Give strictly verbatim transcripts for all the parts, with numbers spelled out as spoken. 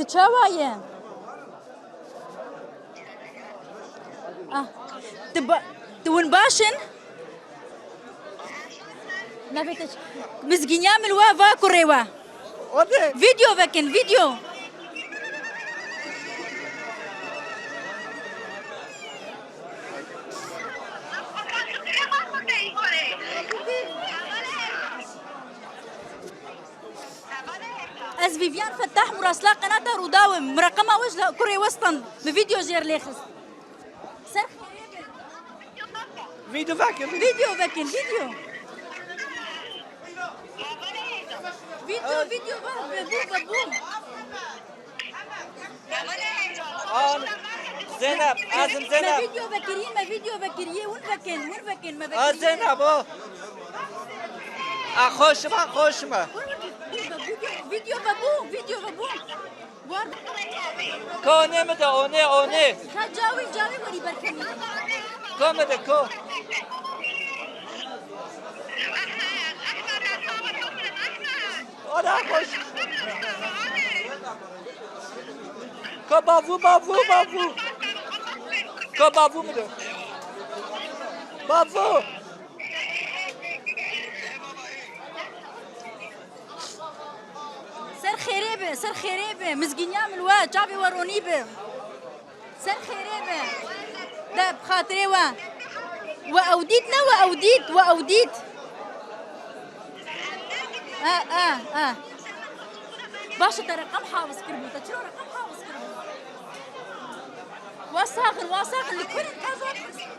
Tu çawa ye? Ah, tu ba-, tu hûn baş in? Navê te çi? Mizgîniya min wa, va kurê wa. Hadi. Video vekin, video. Ez Vivian Fettah, murasla qenata Rûdaw im. Min reqema we ji kurê we stand. Min video jêr lê xist. Ser xêrê be. Video vekin. Video vekin, video. Video, video, ve, ve bu, ve bu. An, Zeynep, ez im Me Zeynep. Video vekirî, me video vekirî, hûn vekin, hûn vekin, me A vekirî. Zeynep o. A xweş me, xweş me. Video, video ve bu, video ve bu. War. Ko nê mi de, o nê, o nê. Ka cawî, cawî werî berkemî. Ko mi de, ko. Ana xweş. Ka bavû, bavû, bavû. Ka bavû min de. Bavû. Ser xêrê be, ser xêrê be. Mizgîniya min we, çavê we ronî be. Ser xêrê be. De bi xatirê we. We ew dît ne, we ew dît, we ew dît. E, e, e. Baş e, te reqem hafiz kiribû. Te çira reqem hafiz kiribû? Wa sax in, wa sax in. Li kur in, ka zor.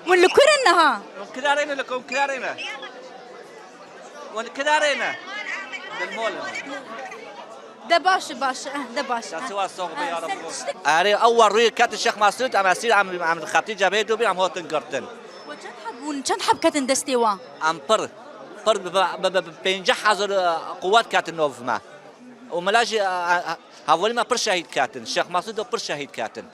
Hûn li kur in niha? Hûn kirarê ne, li kom kirarê ne. Wan kirarê ne? Dilmol in. De baş e, baş e, eh, de baş e. Destê wa sox be, ya Rab. Erê, ew war rûyê ketin Şêx Mesûd, em esîr, em, em xetî cebheyê dû bî, em hatin girtin. We çend heb bûn, çend heb ketin destê wan? Em pir, pir bi, bi, bi, bi pêncî hezar, e, quwet ketin nov me. Û mila jî, e, e, hevalî me pir şehîd ketin. Şêx Mesûd û pir şehîd ketin.